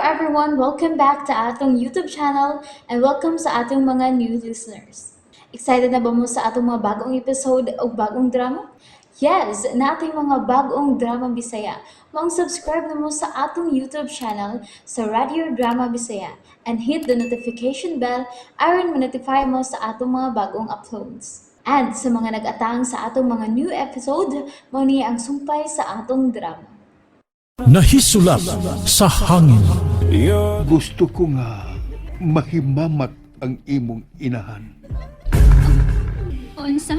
everyone! Welcome back to atong YouTube channel and welcome sa atong mga new listeners. Excited na ba mo sa atong mga bagong episode o bagong drama? Yes, naa tay mga bagong drama Bisaya. Maong subscribe na mo sa atong YouTube channel sa Radio Drama Bisaya and hit the notification bell aron ma-notify mo sa atong mga bagong uploads. And sa mga nag-atang sa atong mga new episode, mao ni ang sumpay sa atong drama. Nahisulat sa hangin. Gusto ko nga mahimamat ang imong inahan. Unsa?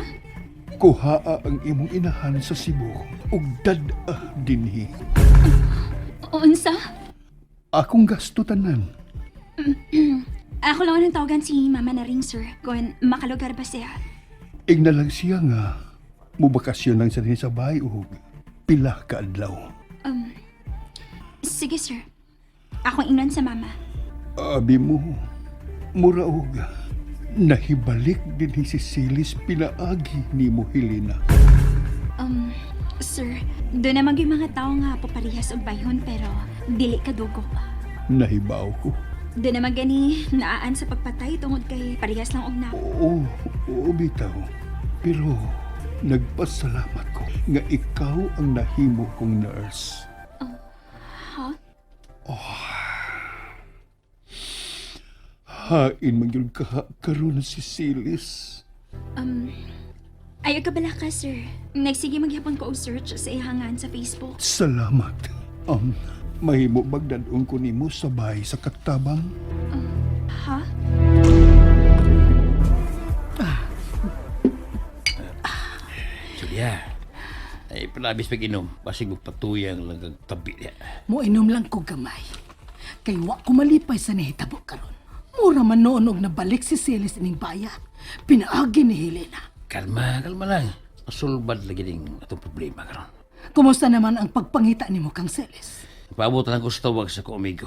Kuhaa ang imong inahan sa Cebu ug dad-a dinhi. Unsa? Akong gasto tanan. Ako lang ang tawagan si Mama na ring, sir. Kung makalugar ba siya. Igna lang siya nga mobakasyon lang sa dinhi sa bahay ug pila ka adlaw. Sige, sir. Akong ingnon sa Mama. Abi mo, mura og nahibalik dinhi si Silis pinaagi nimo, Helena. Sir, doon naman yung mga tao nga paparehas og bayhon pero dili ka dugo. Nahibaw ko. Doon naman gani naaan sa pagpatay tungod kay parehas lang og na. Oo, oo bitaw. Pero nagpasalamat ko nga ikaw ang nahimo kong nurse. Ha? Hain man gyud ka karon si Silis. Ayaw ka bala ka, sir. Nagsige maghapon ko og search sa ihangan sa Facebook. Salamat. Mahimo magdadong ko nimo sa bahay sa katabang. Ha? Julia, ay palabis pag-inom. Basig mo patuyang lang kag tabi niya. Moinom lang ko gamay. Kay wa ko malipay sa nahitabo karon. Mura man noon og nabalik si Celis ining baya. Pinaagi ni Helena. Kalma, kalma lang. Masulbad lagi ding atong problema karon. Kumusta naman ang pagpangita nimo kang Celis? Paabot lang ko sa tawag sa ko amigo.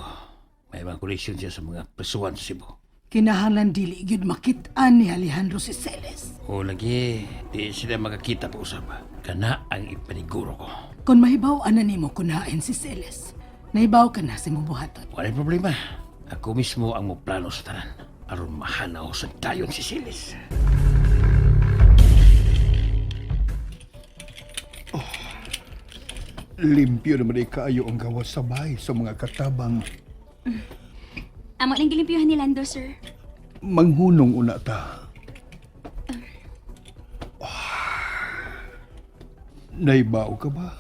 May mga koneksyon siya sa mga presuhan sa Cebu. Kinahanglan dili gyud makit-an ni Alejandro si Celis. O lagi, di sila makakita pa usab. Kana ang ipaniguro ko. Kung mahibaw ana nimo kun hain si Celis, nahibaw ka na sa imong buhaton. Wala'y problema. Ako mismo ang moplano sa tanan. Aron mahanaw sa dayon si Silis. Limpyo naman ay kaayo ang gawas sa bahay sa mga katabang. Amo lang gilimpyuhan ni Lando, sir. Manghunong una ta. Ah. Naibao ka ba?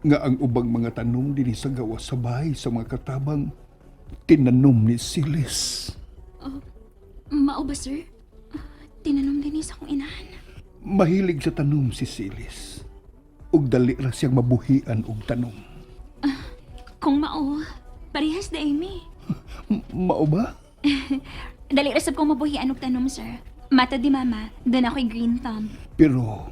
Nga ang ubang mga tanom dinhi sa gawas sa bahay sa mga katabang tinanom ni Silis. Mao ba, sir? Tinanom din sa akong inahan. Mahilig sa tanom si Silis. Ug dali ra siyang mabuhian og tanom. Kung mao, parehas da Amy. Mao ba? Dali ra sab kong mabuhian og tanom, sir. Mata di Mama, doon ako'y green thumb. Pero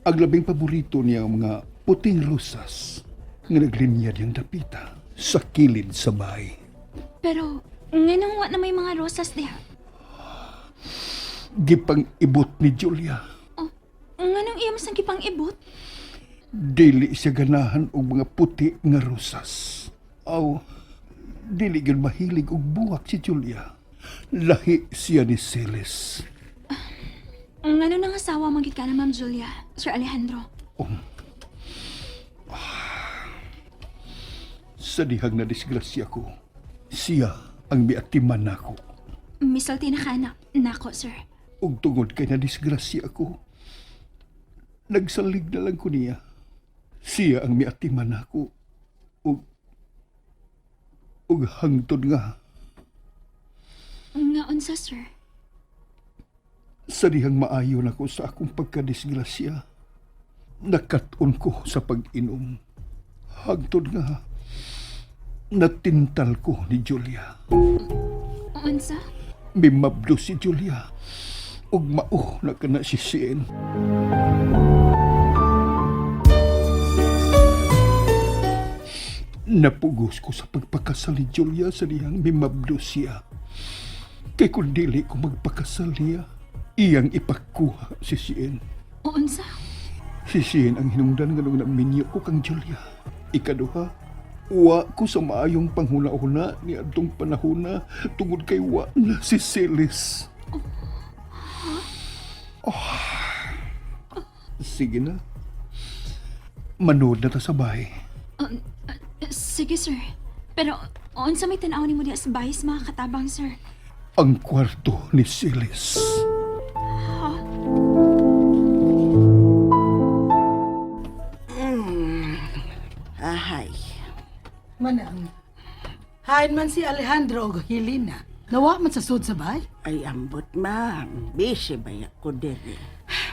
ang labing paborito niya ang mga puting rosas nga naglinya niyang dapita sa kilid sa bahay. Pero, nganong wa na may mga rosas diha? Gipang ibot ni Julia. Oh, nganong iya mas ang gipang ibot? Dili siya ganahan og mga puti nga rosas. Aw, dili gyud mahilig og buwak si Julia. Lahi siya ni Celes. Ngano nang asawa man gid ka na, Ma'am Julia, Sir Alejandro? Sa dihang na disgrasya ko, siya ang miatiman nako. Misulti na ka na, nako, sir. Ug tungod kay na disgrasya ko, nagsalig na lang ko niya. Siya ang miatiman nako. Ug hangtod nga Nga unsa, sir? sa dihang maayo nako sa akong pagkadisgrasya. Nakat-on ko sa pag-inom. Hangtod nga natintal ko ni Julia. Unsa? Mimabdo si Julia. Ug mao na kana si Sien. Napugos ko sa pagpakasal ni Julia sa dihang mimabdo siya. Kay kung dili ko magpakasal niya, iyang ipakuha si Sien. Unsa? Si Sien ang hinungdan nga nung naminyo ko kang Julia. Ikaduha, Wa ko sa maayong panghuna-huna ni adtong panahona tungod kay wa na si Celis. Oh. Sige na. Manood na ta sa bahay. Sige, sir. Pero, unsa may tan-aw nimo diha sa bahay sa mga katabang, sir? Ang kwarto ni Celis. Ahay. Manang, hain man si Alejandro og Helena. Nawa man sa sud sa bahay. Ay ambot ma'am. Busy ba ko diri?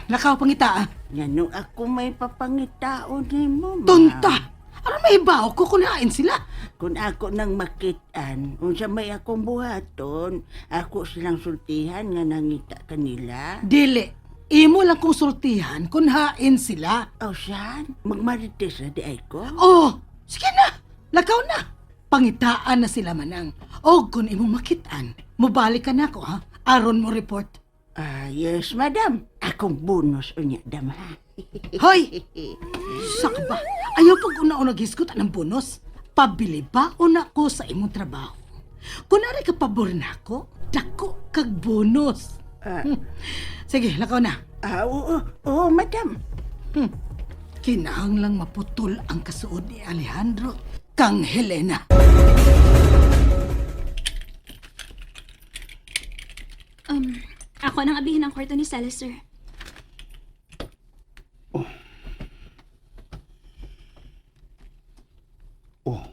Lakaw pangita ah. Ngano ako may papangitaon nimo, ma'am. Tunta! Ano may ibaw ko kung hain sila? Kung ako nang makitaan, unsa may akong buhaton, ako silang sultihan nga nangita kanila. Dili. Imo lang kong sultihan kung hain sila. O saan? Magmarites na di ay ko? Oh, sige na. Lakaw na. Pangitaan na sila manang. O kung imong makitaan, mubalik ka na ako ha. Aron mo report. Ah, yes, madam. Akong bonus unya dam ha. Hoy! Sak ba? Ayaw pag una-una gisgot ang bonus. Pabili ba una ko sa imong trabaho? Kung ari ka pabor na ako, dako kag bonus. Sige, lakaw na. Ah, oo, oo, madam. Kinahanglang maputol ang kasuod ni Alejandro kang Helena. Ako nang abihin ang kwarto ni Celes, sir. Oh.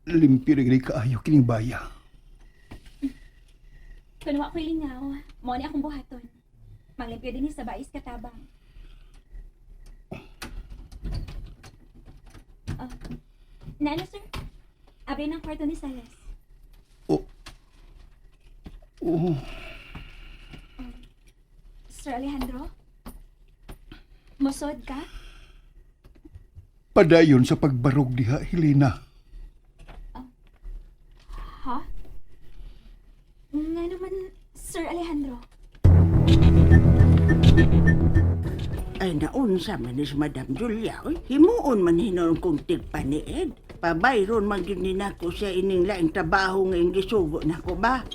Limpyo na gani kaayo kining baya. Kun wa ko'y lingaw, mo ni akong buhaton. Manglimpyo din sa bais katabang. Ah, nano, sir? Abi ng kwarto ni Celes. Oh. Oh. Sir Alejandro? Musod ka? Padayon sa pagbarog diha, Helena. Ha? Nga naman, Sir Alejandro. Ay naunsa man ni si Madam Julia, oy. Himuon man hinon kong tigpaniid. Pabayron man gyud ni nako siya ining laing trabaho nga ing gisugo nako ba?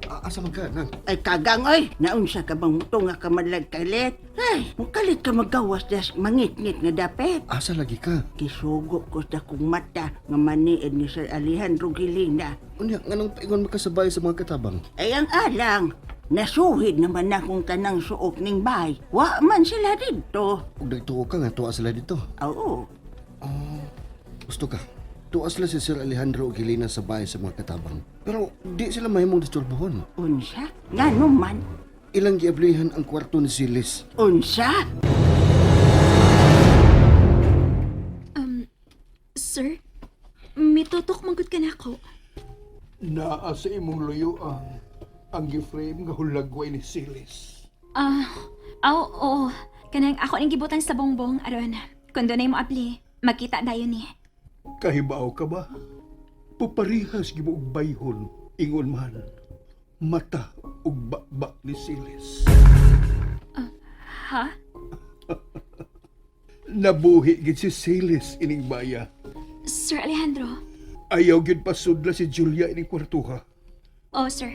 Asa man ka, nang? Ay kagang oy, naunsa ka bang muto nga kamadlag kalit? Ay, mukalit ka magawas das mangitngit nga dapit. Asa lagi ka? Gisugo ko sa kong mata nga maniid ni Sir Alejandro Gilina. Unya, nganong paingon makasabay sa mga katabang? Ay ang alang, nasuhid naman akong kanang suok ning bay. Wa man sila didto. Ug nagtuo ka nga tuwa sila dito. Oo. Gusto ka. Tuwa sila si Sir Alejandro ug Helena sa bahay sa mga katabang. Pero di sila mahimong disturbohon. Unsa? Ngano man? Ilang giablihan ang kwarto ni Silis. Unsa? Sir, mitutok manggod ka na ako. Naa sa imong luyo ang giframe nga hulagway ni Silis. Ah, aw, oo. Kanang ako ning gibutan sa bongbong aron. Kung doon mo abli, magkita dayon ni. Kahibaw ka ba? Puparihas gimo og bayhon ingon man mata ug bakbak ni Silis. Ha? Nabuhi gid si Silis ining baya. Sir Alejandro? Ayaw gid pasudla si Julia ining kwartuha. Oh, sir.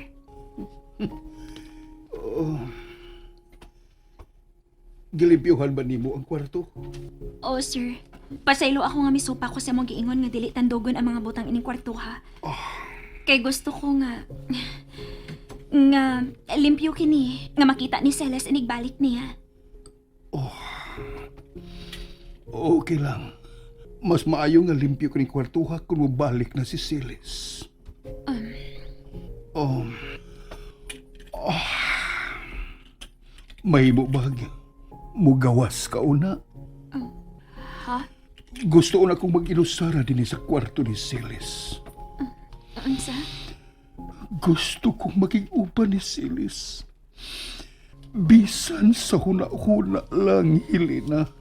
Gilimpyuhan ba nimo ang kwarto? Oh, sir. Pasaylo ako nga misupa ko sa mong giingon nga dili tandugon ang mga butang ining kwartuha. Kay gusto ko nga nga limpyo kini nga makita ni Celes inigbalik niya. Okay lang. Mas maayo nga limpyo kining kwartuha kung mobalik na si Silis. Oh. Mahimo bag. Mugawas ka una. Ha? Gusto na kong mag-ilusara din sa kwarto ni Silis. Unsa? Gusto kong maging uban ni Silis. Bisan sa huna-huna lang, Helena.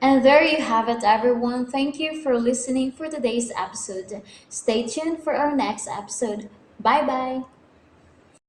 And there you have it, everyone. Thank you for listening for today's episode. Stay tuned for our next episode. Bye bye.